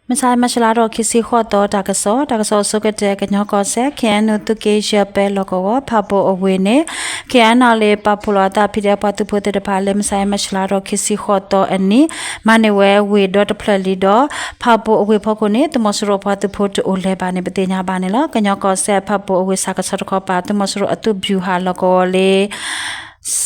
မုၢ်ဆါ မၢ်ၡလါထီၣ်ခံဆံဃိးသီ တၢ်ကစီၣ်, တၢ်ကစီၣ်အဆိကတၢၢ် ကညီကီၢ်စဲၣ် ခ့ၣ်အဲၣ်ယူၣ် သုးက့ယဲၢ် ပဲလီၢ်ကဝီၤ ဖၣ်ပူၣ်အဝ့ၢ်န့ၣ် ခ့ၣ်အဲၣ်ယူၣ် လၢပာ်ဖှိၣ်လီၤအသး ဖံးဒဲး ပှၤသုးဖိသ့ၣ်တဖၣ် လၢမုၢ်ဆါ မၢ်ၡလါထီၣ်ခံဆံဃိးသီအနံၤ မၤန့ၢ်ဝဲဝ့ၢ်ဒီတဖျၢၣ်လံဒီး ဖၣ်ပူၣ်အဝ့ၢ်ဖီခိၣ်န့ၣ် သုးမီၤစိရိၤပှၤသုးဖိတအိၣ်လၢၤဘၣ်န့ၣ် ပသ့ၣ်ညါဘၣ်န့ၣ်လီၤ. ကညီကီၢ်စဲၣ် ဖၣ်ပူၣ်အဝ့ၢ်ဆၣ်ကဆီတခီပၤ သုးမီၤစိရိၤအသုးဗျူဟာလီၢ်ကဝီၤလၢ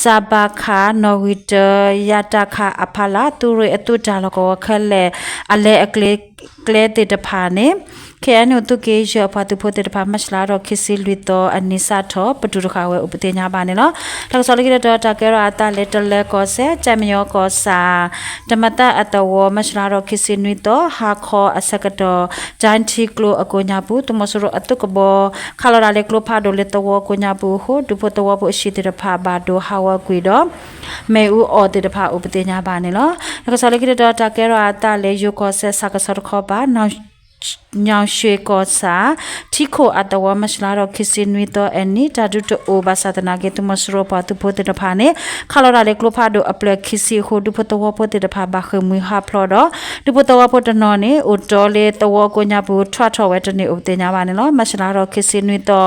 စးဘးခး နီၣ်ဂံၢ်တၢ ယးတၢ်ခးအဖီလာ် သုးရ့ၣ်အသုးတၢ်လီၢ်ကဝီၤခဲလၢာ် အလဲၤအကျဲသ့ၣ်တဖၣ်န့ၣ် ခ့ၣ်အဲၣ်ယူၣ် သုးက့ယဲၢ် အပှၤသုးဖိသ့ၣ်တဖၣ် မၢ်ၡလါထီၣ်ခံဆံလွံၢ်သီအနံၤစးထီၣ် ပတုာ်တဃာ်ဝဲအိၣ် ပသ့ၣ်ညါဘၣ်န့ၣ်လီၤ. တၢ်ကစီၣ်လၢခံတတီၤ တၢ်ကဲထီၣ်အသးလၢ တလၢၤကီၢ်စဲၣ် ကၠဲးမယီကီၢ်ဆၣ် တမသၣ်အသဝီ မၢ်ၡလါထီၣ်ခံဆံနွံသီ ဟါခီအဆၢကတီၢ် ကၠဲထံကျိအကိးညါပူၤ သုးမီၤစိရိၤအသုးကဘီ ခးလီၤတၢ်လၢကျိဖးဒိၣ်လၢသဝီကိးညါပူၤအဃိ ဒူဖိသဝီဖိအဟံၣ်သ့ၣ်တဖၣ်ဘၣ်ဒိဟးဂီၤကွံာ်ဒီး မ့ၣ်အူအီၣ်သ့ၣ်တဖၣ်အိၣ် ပသ့ၣ်ညါဘၣ်န့ၣ်လီၤ. တၢ်ကစီၣ်လၢခံတတီၤ တၢ်ကဲထီၣ်အသးလၢ ယိၤကီၢ်စဲၣ် ဆၣ်ကဆီတခီပၤ ညီၣ်ရွှ့ၣ်ကီၢ်ဆၣ် ထံခိၣ်အသဝီ မၢ်ၡလါထီၣ်ခံဆံနွံသီအနံၤ တၢ်ဒုးတအိၣ်ဘၣ်ဆၣ်သနာ်က့ သုးမီၤစိရိၤပှၤသုးဖိသ့ၣ်တဖၣ်န့ၣ် ခးလီၤတၢ်လၢကျိဖးဒိၣ်အဖျၢၣ်ခံဆံအဃိ ဒူဖိသဝီဖိသ့ၣ်တဖၣ်ဘၣ်ဃ့ၢ်မှံဟးဖျိးဒီး ဒူဖိသဝီဖိတနီၤန့ၣ် အိၣ်တီလၢသဝီကိးညါပူၤ ထွဲထီၣ်ဝဲတန့ၢ်အိၣ် ပသ့ၣ်ညါဘၣ်န့ၣ်လီၤ. မၢ်ၡလါထီၣ်ခံဆံနွံသီ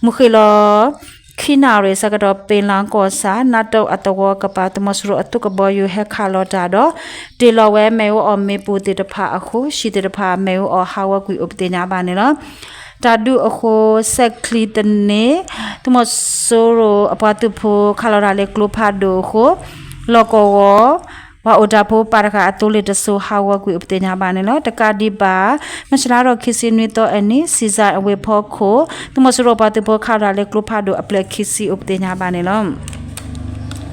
မုၢ်ဃ့ၢ်လီၤ ခံနၣ်ရံၣ်အဆၢကတီၢ် ပ့ၤလၣ်ကီၢ်ဆၣ် နးတိၣ်အသဝီကပၤ သုးမီၤစိရိၤအသုးကဘီယူၤဟဲခးလီၤတၢ်ဒီး တ့ၢ်လီၤဝဲမ့ၣ်အူအီၣ်မ့ၣ်ပိၢ်သ့ၣ်တဖၣ်အဃိ ဟံၣ်သ့ၣ်တဖၣ်မ့ၣ်အူအီၣ်ဟးဂီၤကွံာ်အိၣ် ပသ့ၣ်ညါဘၣ်န့ၣ်လီၤ. တၢ်ဒုးအဃိ စဲးချံသန့ သုးမီၤစိရိၤအပှၤသုးဖိခးလီၤတၢ်လၢကျိဖးဒိၣ်အဃိ လီၢ်ကဝီၤ ပှၤအိၣ်တၢ်ဖိပာ်တဂၤအသိလ့ၣ်တစိၤဟးဂီၤကွံာ်အိၣ် ပသ့ၣ်ညါဘၣ်န့ၣ်လီၤ. တကးဒံးဘၣ် မၢ်ၡလါထီၣ်ခံဆံနွံသီအနံၤ စံၣ်စဲၣ်အဝ့ၢ်ဖီခိၣ် သုးမီၤစိရိၤပှၤသုးဖိခးလီၤတၢ်လၢကျိဖးဒိၣ်အဖျၢၣ်ခံဆံအိၣ် ပသ့ၣ်ညါဘၣ်န့ၣ်လီၤ.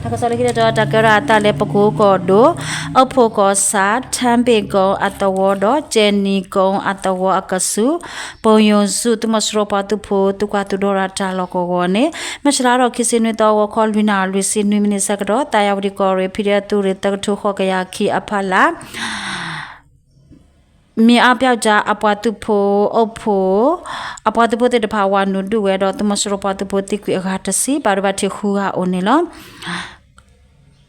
တၢ်ကစီၣ်လၢခံတတီၤ တၢ်ကဲထီၣ်အသးလၢ ပကိကီၢ်ဒိၣ် အီၣ်ဖှိၣ်ကီၢ်ဆၣ် ထၢဘ့ၣ်ကိအသဝီဒီး ကၠဲးနံၤကိအသဝီအကဆူး ပိၢ်ယိၣ်စူး သုးမီၤစိရိၤပှၤသုးဖိသုးကွၢ်သုးဒီရၣ်တၢ်လီၢ်ကဝီၤန့ၣ် မၢ်ၡလါထီၣ်ခံဆံနွံသီ ဂီၤခီလွံၢ်နၣ်ရံၣ်လွံၢ်ဆံနွံမံးနံးအဆၢကတီၢ် သးယၤဝတံၣ်ကီၢ်ရ့ၣ် ဖံးဒဲးအသုးရ့ၣ်သၢကထိဃိးကယၤခံအဖီလာ် မ့ၢ်အါပျီကၠါအပှၤသုးဖိ အီၣ်ဖှိၣ် အပှၤသုးဖိသ့ၣ်တဖၣ်ဝၤနုာ်ဒုးဝဲဒီး သုးမီၤစိရိၤပှၤသုးဖိသံကွံာ်အဂၤတဆံ ဘၣ်ဒိဘၣ်ထံးဃုဂၤအိၣ်န့ၣ်လီၤ.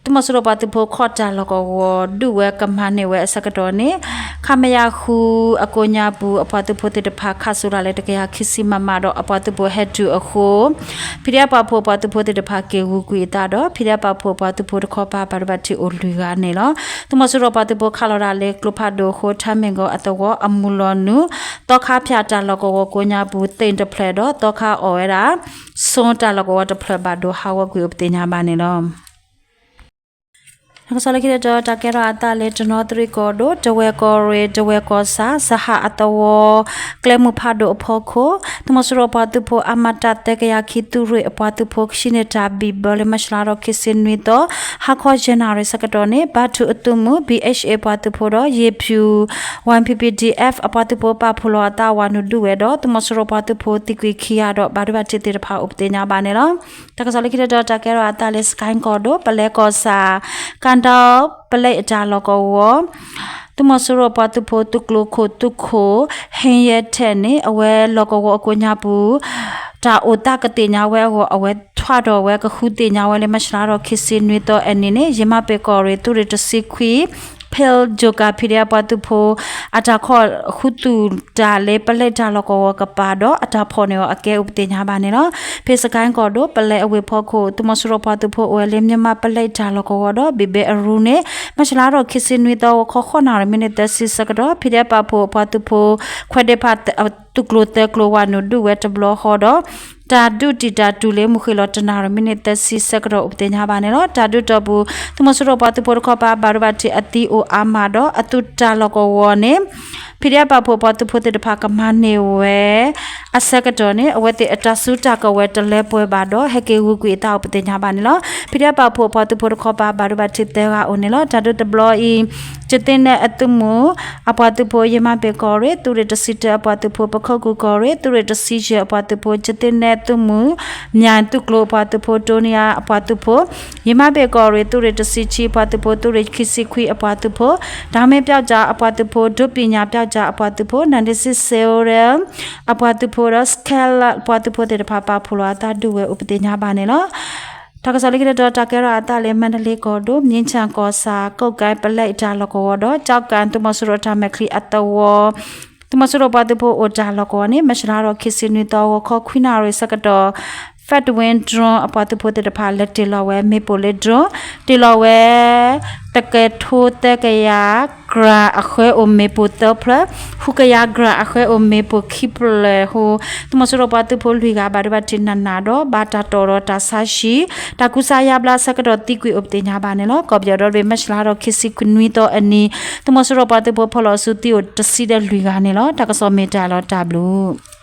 သုးမီၤစိရိၤပှၤသုးဖိခီၣ်တၢ်လီၢ်ကဝီၤဒုးဝဲကမၤန့ၢ်ဝဲအဆၢကတီၢ်န့ၣ် ခမရ ဃုအကိးညါပူၤ အပှၤသုးဖိသ့ၣ်တဖၣ်ခးစိးတၢ်လၢတကယၤခံဆံ မမ ဒီးအပှၤသုးဖိဟဲတုၤအဃိ ဖံးဒဲးပာ်ဖှိၣ်ပှၤသုးဖိသ့ၣ်တဖၣ်က့ၤဂုာ်ကွံာ်အသးဒီး ဖံးဒဲးပာ်ဖှိၣ်ပှၤသုးဖိတခီပၤ ဘၣ်ဒိဘၣ်ထံးအိၣ်လွံၢ်ဂၤန့ၣ်လီၤ. သုးမီၤစိရိၤပှၤသုးဖိခးလီၤတၢ်လၢကျိဖးဒိၣ်အဃိ ထၢမ့ၣ်ကိအသဝီအမုၢ်လီၤနုာ် သီခါဖၠၣ်တၢ်လီၢ်ကဝီၤကိးညါပူၤ သ့ၣ်တဖျၢၣ်ဒီး သီခါအီၣ်ဝဲဒၣ် ဆိတၢ်လီၢ်ကဝီၤတဖျၢၣ်ဘၣ်ဒိဟးဂီၤကွံာ်အိၣ် ပသ့ၣ်ညါဘၣ်န့ၣ်လီၤ. တၢ်ကစီၣ်လၢခံတတီၤ တၢ်ကဲထီၣ်အသးလၢတနီသရံၣ်ကီၢ်ဒိၣ် တဝဲၢ်ကီၢ်ရ့ၣ် တဝဲၢ်ကီၢ်ဆၣ် စဟးအသဝီ ကျဲမုၢ်ဖးဒိၣ်အဖီခိၣ် သုးမီၤစိရိၤအပှၤသုးဖိ အမတ သၢကယၤခံ သုးရ့ၣ်အပှၤသုးဖိ ဟံးန့ၢ်တၢ်ဘံၣ်ဘၢလၢ မၢ်ၡလါထီၣ်ခံဆံနွံသီ ဟါခီယဲၢ်နၣ်ရံၣ်ဆၢကတီၢ်န့ၣ် ဘါထုးအသုးမုၢ် ဘံၣ်အ့ၣ်ၡ်အ့ ပှၤသုးဖိဒီး ယ့ၣ်ဖၠူၣ် ဝါၣ်ဖံးဖံး ဒံၣ်အ့ၣ်ဖျၢၣ် အပှၤသုးဖိပာ်ဖှိၣ်လီၤအသးဝၤနုာ်ဒုးဝဲဒီး သုးမီၤစိရိၤပှၤသုးဖိသံကွံာ်ခံဂၤဒီး ဘၣ်ဒိဘၣ်ထံးသ့ၣ်တဖၣ်အိၣ် ပသ့ၣ်ညါဘၣ်န့ၣ်လီၤ. တၢ်ကစီၣ်လၢခံတတီၤ တၢ်ကဲထီၣ်အသးလၢ စကဲၣ်ကီၢ်ဒိၣ် ပလဲကီၢ်ဆၣ် ကၣ်ဒီပလဲအတၢ်လီၢ်ကဝီၤ သုးမီၤစိရိၤပှၤသုးဖိသုးကျိၤခိၣ်သုးခိၣ် ဟ့ၣ်ယဲၢ်ထဲးန့ၣ် အဝဲလီၢ်ကဝီၤအကိးညါပူၤ တၢ်အိၣ်သးကသ့ၣ်ညါဝဲအဂီၢ် အဝဲထွဲဒီးဝဲကဃုသ့ၣ်ညါဝဲလၢ မၢ်ၡလါထီၣ်ခံဆံနွံသီအနံၤန့ၣ် ယမၤပ့ၤကီၢ်ရ့ၣ် သုးရ့ၣ်တဆံခွံ ဖ့လ် ယိၤကၤ ဖံးဒဲးအပှၤသုးဖိ အတၢ်ခီၣ်ဃုသူၣ်တၢ်လၢပလဲတၢ်လီၢ်ကဝီၤကပၤဒီး အတၢ်ဖီၣ်န့ၢ်အီၤအကဲအိၣ် ပသ့ၣ်ညါဘၣ်န့ၣ်လီၤ. ဖဲစကဲၣ်ကီၢ်ဒိၣ် ပလဲအဝ့ၢ်ဖီခိၣ် သုးမီၤစိရိၤပှၤသုးဖိအိၣ်ဝဲလၢ မြန်မာ့ပလဲတၢ်လီၢ်ကဝီၤဒီး ဘံၣ်ဘဲအရူန့ၣ် မၢ်ၡလါထီၣ်ခံဆံနွံသီ ဂီၤခီဃိးနၣ်ရံၣ်မံးနံးသၢဆံဆၢကတီၢ် ဖံးဒဲးပာ်ဖှိၣ်ပှၤသုးဖိ ခွဲးဒ့ဖးသုးကျိၤသၢကျိၤ ဝၤနုာ်ဒုးဝဲတဘျီဃီဒီး တၢ်ဒုးတံာ်တာ်တုၤလၢ မုၢ်ဃ့ၢ်လီၤတနၣ်ရံၣ်မံးနံးသၢဆံဆၢကတီၢ်အိၣ် ပသ့ၣ်ညါဘၣ်န့ၣ်လီၤ. တၢ်ဒုးတီၢ်ပူၤ သုးမီၤစိရိၤပှၤသုးဖိတခီပၤ ဘၣ်ဒိဘၣ်ထံးအသံအိၣ်အါမးဒီး အသုးတၢ်လီၢ်ကဝီၤန့ၣ် ဖံးဒဲးပာ်ဖှိၣ်ပှၤသုးဖိသ့ၣ်တဖၣ်ကမၤန့ၢ်ဝဲ အဆၢကတီၢ်န့ၣ် အဝဲသ့ၣ်အတၢ်စုတၢ်ကဝဲၤတလၢပှဲၤဘၣ်ဒီး ဟဲက့ၤဂုာ်ကွံာ်အသးအိၣ် ပသ့ၣ်ညါဘၣ်န့ၣ်လီၤ. ဖံးဒဲးပာ်ဖှိၣ်ပှၤသုးဖိတခီပၤ ဘၣ်ဒိဘၣ်ထံးသၢဂၤအိၣ်န့ၣ်လီၤ. တၢ်ဒုးတဘျီအံၤ ကသ့ၣ်နဲအသုးမုၢ် အပှၤသုးဖိ ယမၤပ့ၤကီၢ်ရ့ၣ် သုးရ့ၣ်တဆံတၢအပှၤသုးဖိ ပခိၣ်ကူၣ်ကီၢ်ရ့ၣ် သုးရ့ၣ်တဆံယဲၢ်အပှၤသုးဖိ ကသ့ၣ်နဲသုးမုၢ် မၠဲၣ်သုးကျိၤအပှၤသုးဖိ တိနံယါအပှၤသုးဖိ ယမၤပ့ၤကီၢ်ရ့ၣ် သုးရ့ၣ်တဆံခံအပှၤသုးဖိ သုးရ့ၣ်ခံဆံခွံအပှၤသုးဖိ တၢ်မ့ၢ်ပျီကၠါအပှၤသုးဖိ ဒိပညၣ်ပျီကၠါအပှၤသုးဖိ နၣ်ဒ့စံစ့ရ အပှၤသုးဖိဒီး စကဲလၣ်အပှၤသုးဖိသ့ၣ်တဖၣ် ပာ်ဖှိၣ်လီၤအသးဒုးဝဲအိၣ် ပသ့ၣ်ညါဘၣ်န့ၣ်လီၤ. တၢ်ကစီၣ်လၢခံတတီၤ တၢ်ကဲထီၣ်အသးလၢ မါဒလ့ကီၢ်ဒိၣ် မြင်းခြံကီၢ်ဆၣ် ကိးကဲ ပလဲအတၢ်လီၢ်ကဝီၤဒီး ကၠီကၣ် သုးမီၤစိရိၤတၢ်မဲာ်ချံအသဝီ သုးမီၤစိရိၤပှၤသုးဖိအိၣ်တၢ်လီၢ်ကဝီၤန့ၣ် မၢ်ၡလါထီၣ်ခံဆံနွံသီ ဂီၤခီခွံနၣ်ရံၣ်ဆၢကတီၢ် Fedwin drone အပှၤသုးဖိသ့ၣ်တဖၣ် လဲၤတ့ၢ်လီၤဝဲမ့ၣ်ပိၢ်လၢ drone တ့ၢ်လီၤဝဲ တကထိသၢကယၤ gram အဃၢအိၣ်မ့ၣ်ပိၢ်သၢဖျၢၣ်, ဃုကယၤ gram အဃၢအိၣ်မ့ၣ်ပိၢ်ခံဖျၢၣ်အဃိ သုးမီၤစိရိၤပှၤသုးဖိလွံၢ်ဂၤ ဘၣ်ဒိဘၣ်ထံးနးနးဒီး ဘၣ်တၢ်တီၣ်ဒီးတၢ်ဆါဟံၣ်, တၢ်ကူစါယါဘျါဆၢကတီၢ်သံကွံာ်အိၣ်ပသ့ၣ်ညါဘၣ်န့ၣ်လီၤ. ကီၢ်ပယီၤဒီတဘ့ၣ် မၢ်ၡလါထီၣ်ခံဆံနွံသီအနံၤ သုးမီၤစိရိၤပှၤသုးဖိဖီၣ်လီၤစုသံအိၣ်တဆံဒီးလွံၢ်ဂၤန့ၣ်လီၤ. တၢ်ကစီၣ်မ့ၢ်တၢ်လီၤတၢ်ဘျုး